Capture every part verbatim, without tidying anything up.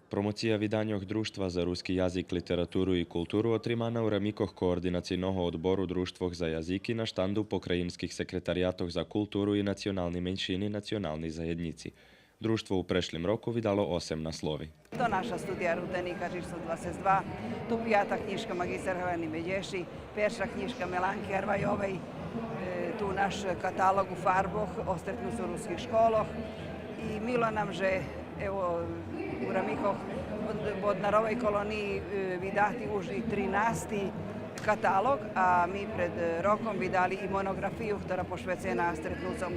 Промоция виданьох Дружтва за руски язик, литературу и културу отримана у рамикох Координацийного одбору Дружтвох за язики на штанду покраїнских секретариятох за културу и национални меншини, национални заєднїци. Дружтво у прешлим року видало осем наслови. То наша студия Руденика число двацец два. Ту пята кнїжка маґистер Гелени Медєши, перша кнїжка Меланки Гарвайовей, е, ту наш каталоґ у фарбох о стретнуцу руских школох. И мило нам же, ево, у рамикох Бод-, Боднаровей колониї, е, видати уж и тринасти каталоґ, а ми пред, е, роком видали и моноґрафию, котра пошвецена стретнуцом,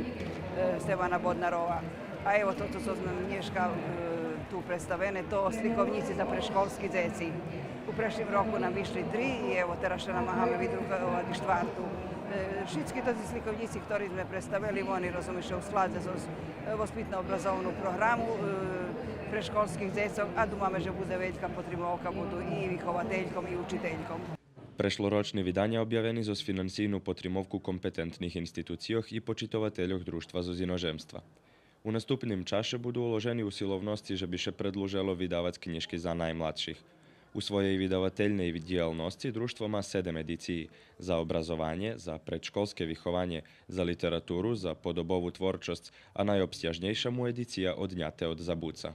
е, Стевана Боднарова. А ево тото цо зме нєшка, е, ту представене, то сликовнїци за предшколски дзеци. У прешлим року нам вишли три и ево тераз ше намагаме видруковац и штварту. Е, шицки тоти сликовнїци, котри зме представели, вони, розумиш, у складзе зоз, е, воспитно-образовну програму, е, предшколских дзецох, а думаме же будзе велька потримовка, буду и виховательком и учительком. Прешлорочни виданя обявени зоз финансийну потримовку компетентних институцийох и почитовательох Дружтва зоз иножемства. У наступним чаше буду уложени усиловносци же би ше предлужело видавац кнїжки за наймладших. У своєй видавательней дїялносци Дружтво ма седем едициї: за образованє, за предшколске вихованє, за литературу, за подобову творчосц, а найобсяжнєйша му едиция Одняте од забуца.